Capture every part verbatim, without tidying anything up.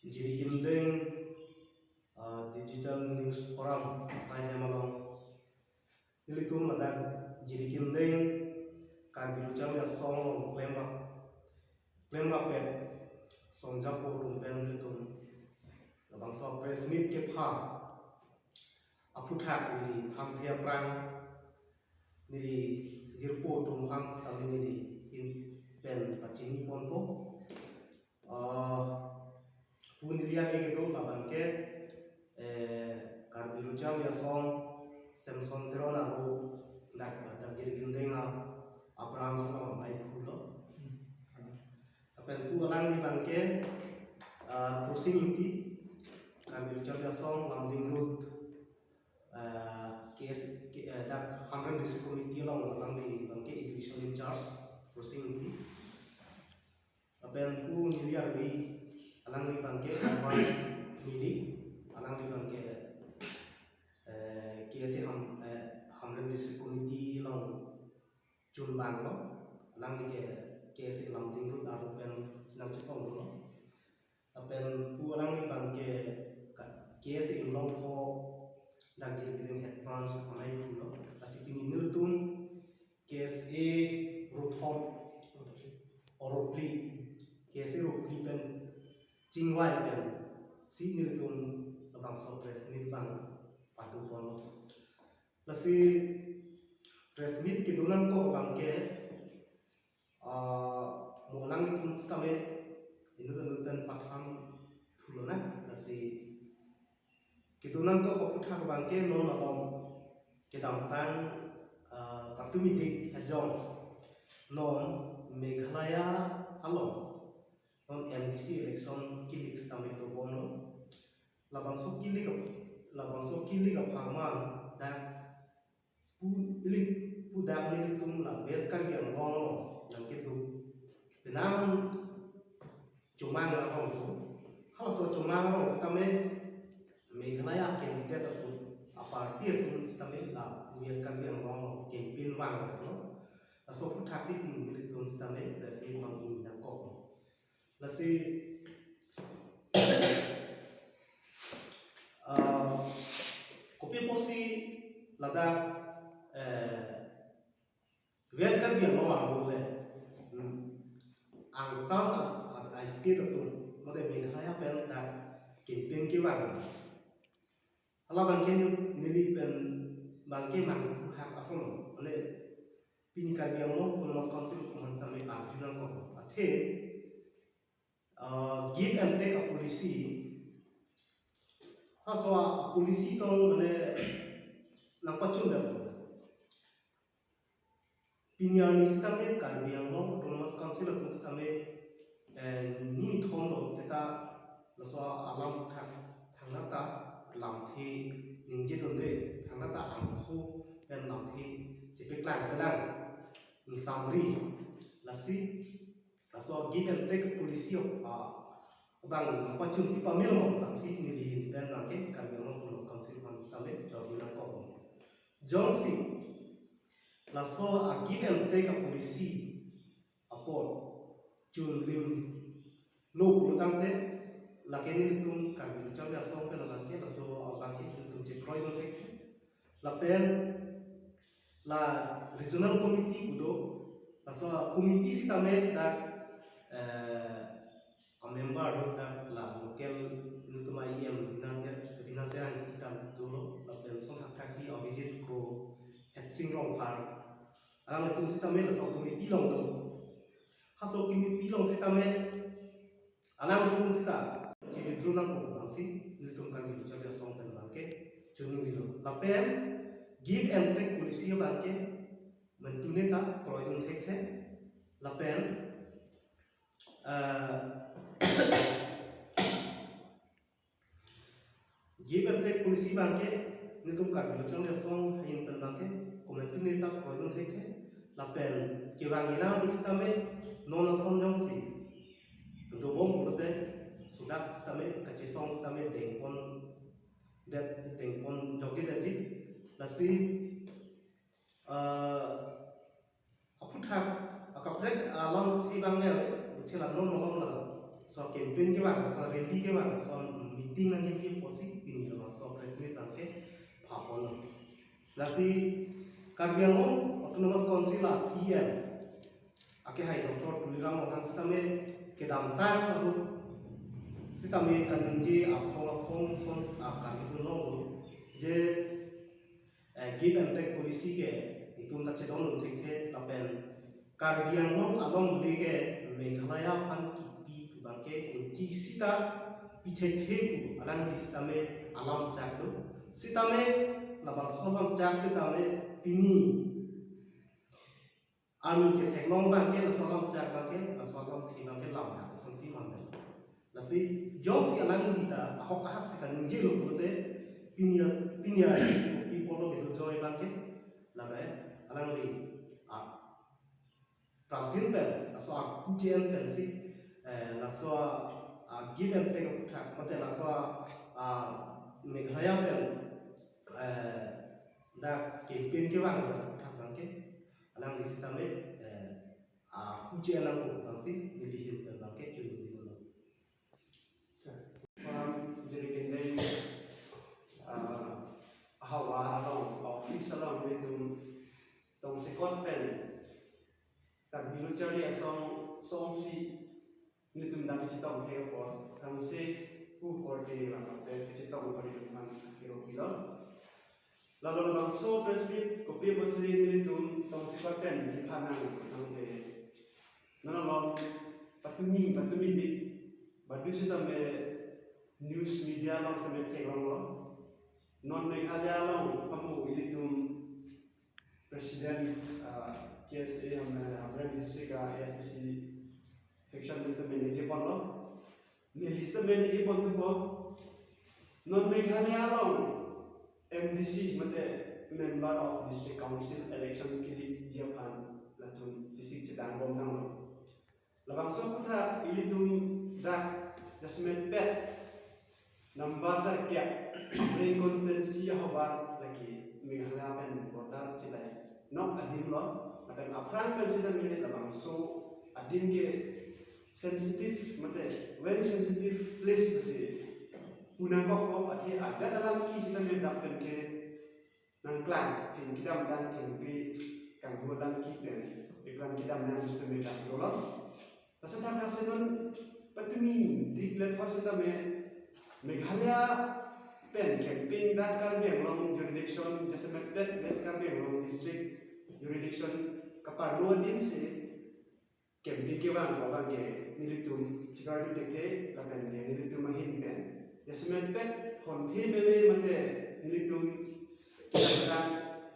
Jirikindeng, uh, Digital News Forum asai hem along nelitum ladak Jirikindeng Karbi Lo Charli Asong along klemrap klemrap pen songjapo atum pen nelitum labangso press meet kepha aphuthak neli thamthe aphrang neli jirpo atum aphan sitame neli ahin pen pachini ponpo. Ah, pu neli ake kedo labang ke, eh, Karbi Lo Charli Asong Samson Teron aro dak dak Jirikindeng a branch along amei phulo. Lapen pu alangli abang ke, ah, Prosing Ingti, Karbi Lo Charli Asong Lumding Road, ah, K S, K-, eh, dak Hamren District Committee along alangli abang ke education in charge, Prosing Ingti. Lapen pu neli arvi alangli abang ke Karbar Mili, alangli abang ke, eh, K S A Ham-, eh, Hamren District Committee along chunbang lo, alangli ke K S A Lumding Road aro pen chenam chetong lo. Lapen pu alangli abang ke ka-, K S A Imlongpho dak Jirikindeng head branch amei phulo. Lasi pini nelitum K S A Rothom, o Ropli, K S A Ropli pen chingvai pen si nelitum labangso press meet abang pado ponlo. Lasi press meet kedo nangkok abang ke, ah, mo alanglitum sitame inut inut pen patham thulonang. Lasi kedo nangkok aphuthak abang ke non along kedamtang, ah, Patumidik Hajong non Meghalaya along non M D C election kilik sitame dobomlo. Labangso kilik ap-, labangso kilik apharman dak pu ili pu dak nelitum la West Karbi Anglong along nangkedo penang chomang arong so. Halaso chomang arong sitame Meghalaya candidate atum, a party atum sitame la West Karbi Anglong along campaign vanglo. Laso aphuthak si pini nelitum sitame press meet abang pini nangkok. Lasi, ah, kopi pusi ladak, eh, West Karbi Anglong arlo le, hmm, angtan a, a, a state atum, mate Meghalaya pen dak campaign kevang. Hala abang ke neli pen abang ke manghu hak ason, mane pini Karbi Anglong Autonomous Council atum aphan sitame arju nangkok. Athe, ah, give and take a policy. Halaso a policy tong mane nangpachun dam. Pini arni sitame Karbi Anglong Autonomous Council atum sitame, eh, nini thom lo seta laso alam thak thangnat ta lamthe ningje dunde, thangnat ta angkho pen lamthe chepeklang pelang ingsamri. Lasi laso give and take policy of, ah, abang pachun pipamil mo tangsi neli pen abang ke Karbi Anglong Autonomous Council aphan sitame jorhi nangkok. Jongsi laso a give and take a policy apot chunlimlo pulo tangte, lake nelitum Karbi Lo Charli Asong pen abang ke laso abang ke nelitum chekroidun thekthe. Lapen la regional committee pu do, laso committee sitame dak, eh, a member do dak la local nelitum a E M Rina Ter-, Rina Terang itam dolo, lapen song thakthak si Abhijit Kro, Hetsing Rongphar, alanglitum sitame laso committee along do. Halaso committee along sitame alanglitum sita chi-withdraw nangpo abang si nelitum Karbi Lo Charli Asong pen abang ke choningri lo. Lapen give and take policy abang ke mentune ta kroidun thekthe. Lapen, eh, give and take policy abang ke nelitum Karbi Lo Charli Asong ahin pen abang ke komentune ta kroidun thekthe. Lapen kevang ilang di sitame non ason jongsi dobom pulote sudak sitame kachesong sitame dengpon det, dengpon jokje detji. Lasi, eh, aphuthak akaprek alamthe abang le, uthela non malom la so campaign kevang, so rally kevang, so meeting nangkebi apotsi pini labangso press meet abangke pha ponlo. Lasi Karbi Anglong Autonomous Council a C E M akehai Doctor Tuliram Ronghang sitame kedamtang ahut sitame kaningje aphong aphong ason akan ipun longlo je, eh, give and take policy ke itum ta chedondun thekthe lapen Karbi Anglong alongle ke Meghalaya aphan kipi pu abangke inchi sita pi thekthe pu alangli sitame alam chak do. Sitame labangso alam chak sitame pini army ketheklong abangke laso alam chak abangke, laso alamthe abangke lamthe asonsi mandai. Lasi jongsi alangli ta ahok ahak si kaningjelo pulote pini, pini a people lo kedo joy abangke, labe alangli a prapjin pen, laso a kuchen pensi, eh, laso a give and take aphuthak, mate laso a, a Meghalaya pen, eh, dak campaign kevang aphuthak abangke alangli sitame, eh, a kuchen nangkok abangsi neli ahin pen abangke chuningri dolo. Forum jiri kindeng, ah, ahavar along, office along nelitum tongsekot pen Karbi Lo Charli Asong songphli nelitum dak kachetong thek apot, tangse pu korte vang apot kachetong apot nelitum aphan kiro pilo. Lalo labangso press meet kopi apotsi nelitum tongsekot pen kephan nang nangte. Non along patumi, patumi dik, badu sitame news media along sitame theklonglo. Non Meghalaya along pamu ilitum president, ah, K S A Hamren, Hamren district a A S D C faction sitame ningje ponlo. Neli sitame ningje ponthupo. Non Meghalaya along M D C mate Member of District Council election kedikji aphan latum chesik chedang bom tanglo. Labangso aphuthak ilitum dak jasemet pet number sar kya Amreng constituency ahavar lake Meghalaya pen border chilai nok adim lo, lapen aphrang pen sitame labangso adim ke sensitive mate very sensitive place si pu nangkokpo, athe ajat alam ke sitame dak pen ke nangklang, theng kedamtang thengpi kanghu alam ke pen iklang kedam nang sitame dak dolo. Laso thakthak si non patumi dik le thor sitame Meghalaya pen campaign dak Karbi Anglong jurisdiction, jasemet pet West Karbi Anglong district jurisdiction kaparlo adim si campaign kevang abangke nelitum chikroidun thekthe lapen ke nelitum ahin pen jasemet pet honthe meme mate nelitum kedamtang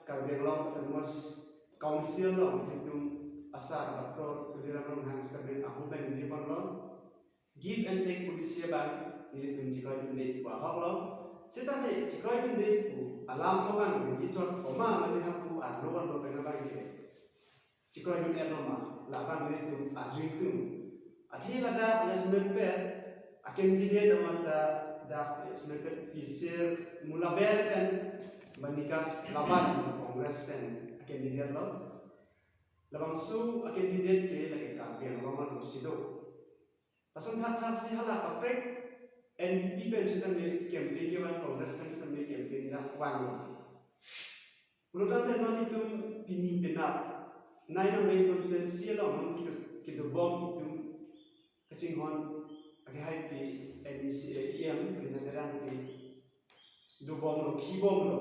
Karbi Anglong Autonomous Council along nelitum asar Doctor Tuliram Ronghang sitame ahut pen ningje ponlo. Give and take policy abang nelitum chikroidunde pu ahoklo. Sitame chikroidunde pu alam abang ningje chot koma mane hapu arlo arlo pen abangke chikroidun-etlo ma, labang nelitum arju ingtung. Athe ladak jasemet pet a candidate amat ta dak jasemet pet Pisir Mulaber pen Banikas Laban Congress pen a candidate lo. Labangso a candidate ke lake Karbi Anglong alongsi do. Lason thakthak si hala kaprek N P P pen sitame campaign kevang, Congress pen sitame campaign dak vanglo. Pulotangte non itum pini penap nine Amreng constituency along non kedo, kedobom itum kachinghon akehaipi M E C, E M Rina Terangpi dobomlo, khibomlo.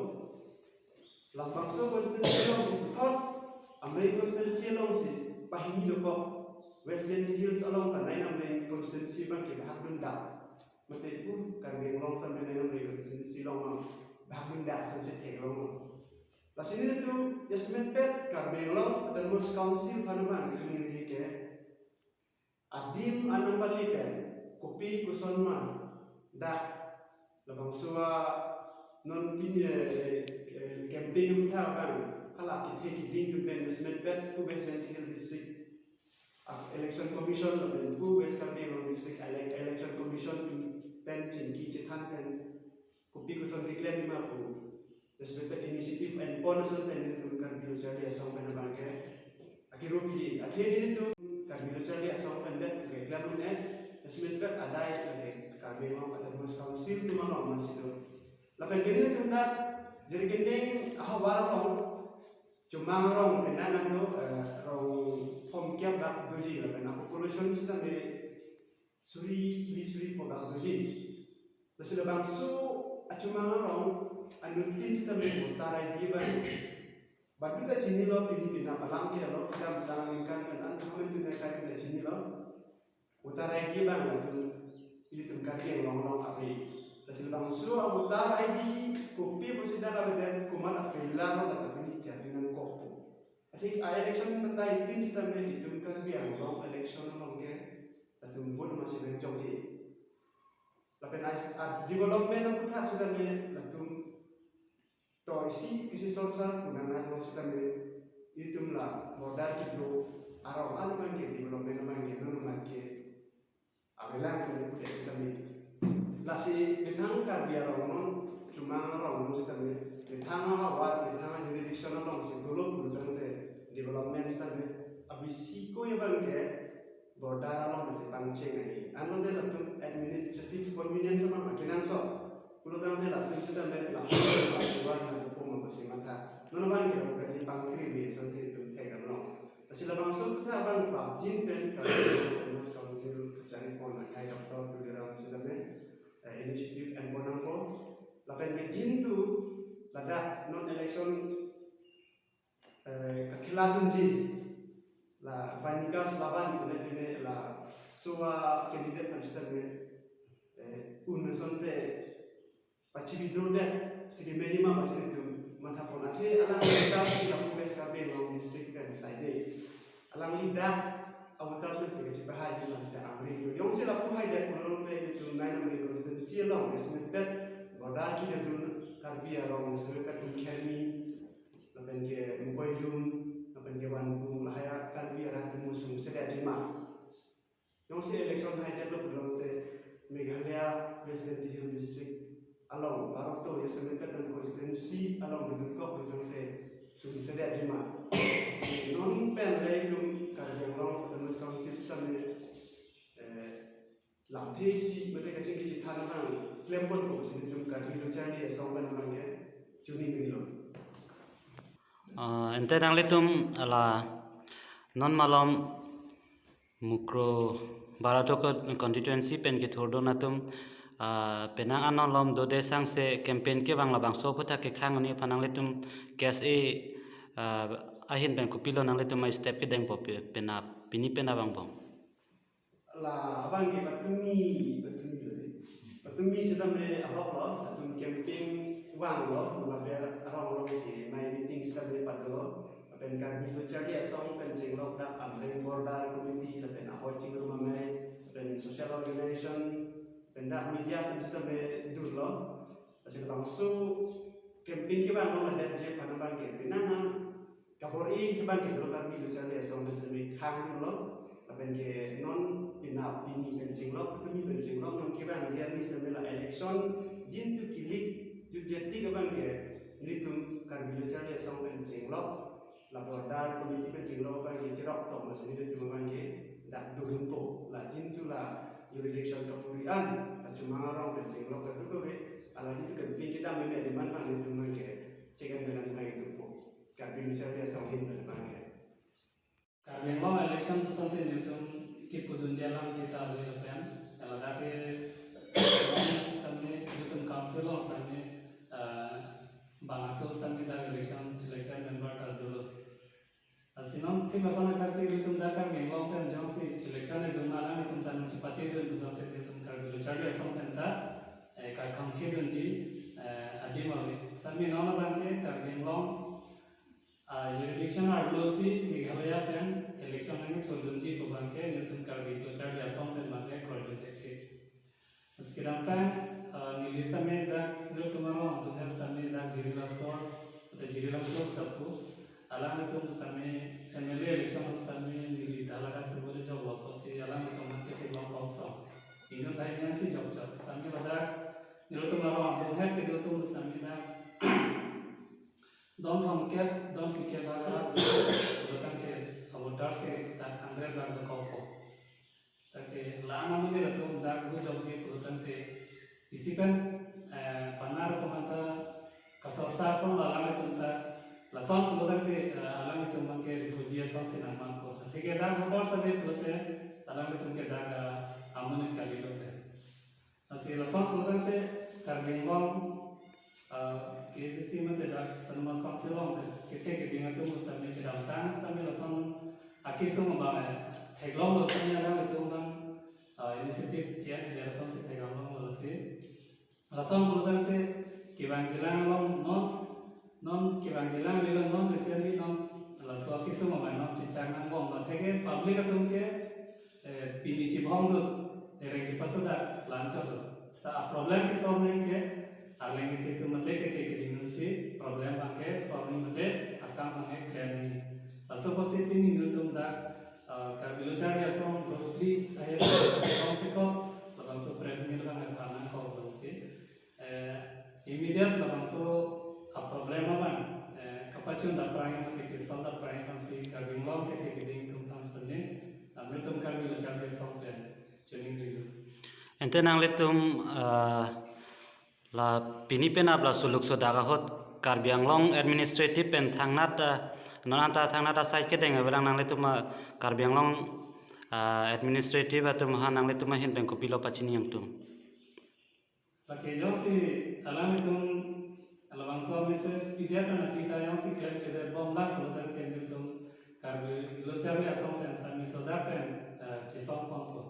Labangso constituency alongsi puthot, Amreng constituency alongsi pahini dokok, West Jaintia Hills along ta nine Amreng constituency abangke bahak dundak. Mate pu Karbi Anglong sitame nine Amreng constituency along bahak dundak asonsi theklonglo. Lasi nelitum jasemet pet Karbi Anglong Autonomous Council aphan abang kachiningri ke adim anang bali pen kopi koson ma dak labangso a non pini, eh, eh, campaign aphuthak abang hala kethe keding pen jasemet pet pu West Jaintia Hills District, ah, Election Commission lapen pu West Karbi Anglong District Ele-, Election Commission pen chingki chethan pen kopi koson keklem ma pu jasemet pet initiative en pon ason pen nelitum Karbi Lo Charli Asong pen abangke akiro piji. Athe nelitum Karbi Lo Charli Asong pen det keklem un-e. Estimate adai lake Karbi Anglong Autonomous Council atum along masi do. Lapen kini atum ta jiri kendeng ahavar along Chumang arong penang an do, eh, rong thomkep bak doji lapen a-population sitame suri phli suri pho bak doji. Lasi labangso achumang arong anuttin sitame voter I D abang badu ta chinilo, pini penap alam ke alo kedamtang aningkan pen an thamen tun akai ta chinilo. Voter I D abang latum ilitum Karbi Anglong along ave. Lasi labangso a-voter I D kopi pusi dak avedet, komat a-failure lo dak pini chati nangkokpo. Athik a-election patai tin sitame itum Karbi Anglong election along ke latum vote masi nangchokji. Lapen a, a-development aphuthak sitame latum to isi isi sorsar pu nangnang lo sitame itum la border kedo arong an abang ke development abang ke non abang ke avelang kali pute sitame. Lasi methang Karbi arong non, Chumang arong non sitame, methang ahavar, methang jurisdiction along si dolo pulotangte development sitame abisi ko abang ke border along si pangcheng ahi. Anlote latum administrative convenience abang akenangsot. Pulotangte latum sitame latum latum na poma pasi matha. Non abang ke lapu kali pangkri bi sante itum thekdamlong. Lasi labangso aphuthak abang prapjin pen Karbi Anglong Autonomous Council kacharipon akhai Doctor Tuliram sitame, eh, initiative enpon nangpo. Lapen kejin tu ladak non election, eh, kakhela dunji la Vanikas laban pine pine laso a-candidate aphan sitame, eh, un asonte pachi withdraw det si keme ma pasi itum mathapon, athe alangli ta si lapu West Karbi Anglong district pen side. Alangli dak a-voter pen si kachipahai alam si angri do. Jongsi lapu haidet pulote itum nine number constituency along estimate pet border kedodun Karbi arong estimate pet Umkhermi, lapen ke Mukoilum, lapen ke Wanbung, lahai a-Karbi arat atum sungsedetji ma. Jongsi election haidetlo pulote Meghalaya West Jaintia Hills District along baroto ya semeter dan constituency along dodun kok pulote sungsedetji ma. Non pen le itum Karbi Anglong Autonomous Council sitame, eh, lamthe isi mate kachingki chethan abang klempon ko si itum Karbi Lo Charli Asong pen abang ke chuningri lo. Ah, ante nanglitum la non malom Mukroh Barato co-, constituency pen kethurdun atum, ah, penang anon lom dode sangse campaign kevang labangso aphuthak kekhang un-e aphan nanglitum K S A, ah, ahin pen kopilo nanglitum a-step kedengpo pe-, penap, pini penap angbong? La abang ke patumi, patumi lo dei. Patumi sitame ahok lo, latum campaign vanglo, lapen arong along si nai meeting sitame padolo, lapen Karbi Lo Charli Asong pen chenglok dak Amreng Border Committee, lapen ahoi chingrum amei, lapen social organization, lapen dak media atum sitame dunlo. Lasi labangso campaign kevang along ladetji aphan abang ke penang an kabor-i abang ke dolo Karbi Lo Charli Asong pen sitame khanglo, lapen ke non penap pini pen chenglok, patumi pen chenglok, non kevangji arni sitame la election jin tu kilik jutje tik abang ke nelitum Karbi Lo Charli Asong pen chenglok, la border committee pen chenglok abang ke cherok tok, lasi nelitum abang ke dak dohunpo, la jin tu la jurisdiction kapuri an, la Chumang arong pen chenglok ka tu kave, ala jin tu campaign kedam meme demand abang nelitum abang ke check and balance abang kedopo. Karbi Lo Charli Asong ahin pen abang ke. Karbi Anglong election pusonte nelitum kepudunji alamthe ta ave lapen, ladak ke sitame nelitum council along sitame, ah, bang aso sitame dak election elected member ta dolo. Lasi non thik ason thaksi nelitum dak Karbi Anglong pen jongsi election edun ma alanglitum ta nangchepatedun pusonte nelitum Karbi Lo Charli Asong pen ta, eh, kakhang kedunji, eh, adim ave. Sitame non abang ke Karbi Anglong, ah, jurisdiction arlo si Meghalaya pen election nangkethurdunji pu abang ke nelitum Karbi Lo Charli Asong pen abang ke kroidun thekthe. Lasi kedamtang, ah, neli sitame dak nelitum arong atum sitame dak Jirila Score, atau Jirila Score tapu, alanglitum sitame M L A election sitame neli ta ladak si vote joklo pusi alanglitum aphan ketheklong kongsong. Inut bai nian si jokjok sitame ladak nelitum arong atum het kedo atum sitame dak don thomkep, don phlikep bak arat, lapen ke a-voters ke dak hundred bak dokokpo. Dak Te la-an amonit atum dak hu jokji pulo tangte isi pen, eh, panar atum anta kasorsa ason alanglitum ta lason pulo tangte, eh, alanglitum abang ke refugee ason si nangmanpo. Atheke dak voter sade pulote alanglitum ke dak, eh, amonit kalilo pen. Lasi lason pulo tangte Karbi Anglong, ah, K A A C C mate dak Autonomous Council along ke, kethe keding atum sitame kedamtang sitame lason akesung abang, eh, theklonglo sitame alanglitum abang, ah, initiative chian ide lason si theklonglo lasi. Lason pulo tangte kevangjilang along non, non kevangjilang lilo non recently non laso akesung abang non chechak nangbom atheke public atum ke, eh, pini chibom do, eh, reng chipasodak la-an chot do. Seta a problem ke solve nangji ke, arleng kethe atum mate kethe keding atum si problem abang ke solve nangji mate akam abang ke klem nangji. Laso apotsi pini nelitum dak, eh, Karbi Lo Charli Asong group li ahem kongsekot labangso press meet abang ke phan nangkok abang si, eh, immediate labangso a problem abang, eh, kapachun dapprang mate ke solve dapprang abang si Karbi Anglong kethe keding atum aphan sitame, ah, nelitum Karbi Lo Charli Asong pen choningrilo. Ante nanglitum, ah, la pini penap la suluk sodak ahut Karbi Anglong administrative pen thangnat, ah, non anta thangnat asai kedeng avelang nanglitum, ah, Karbi Anglong, ah, administrative atum aphan nanglitum ahin pen kopilo pachini nangtum? Lake jongsi alanglitum labangso message pidet na pita jongsi klem pidet bomlang pulo tangte nelitum Karbi Lo Charli Asong pen sitame sodak pen, eh, chisong ponpo.